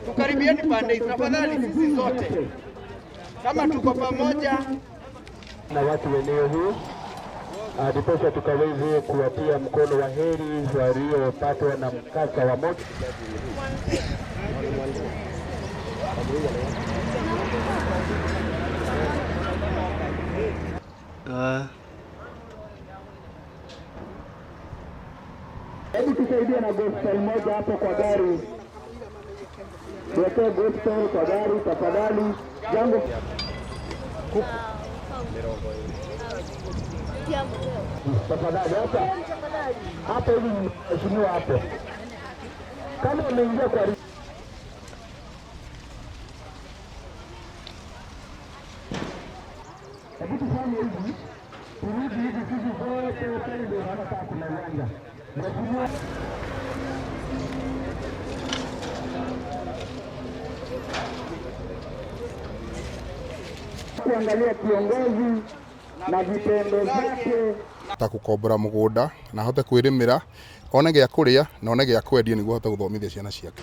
Tukaribieni pande hizi tafadhali, sisi zote kama tuko pamoja na watu eneo huu ndiposa tukaweze kuwatia mkono wa heri waliopatwa na mkasa wa moto. Hebu tusaidie na gospel moja hapo kwa gari, tuwekee gospel kwa gari tafadhali. Jambo tafadhali, hapa hapa hivi, mheshimiwa hapo, kama umeingia kwa hebu tufanye hivi, turudi hivi sisi zote pale, ndio naona kama kuna uwanja mheshimiwa. Kuangalia kiongozi na vitendo vyake ta gukombora mugunda na ahote kwirimira one gĩa kũrĩa na one gĩa kwendia nĩguo ahote gũthomithia ciana ciake.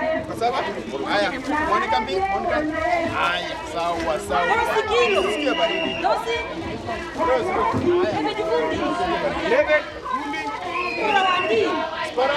Haya, Monica mbi, Monica. Haya, sawa sawa. Sikia baridi. Leve, kundi. Spora,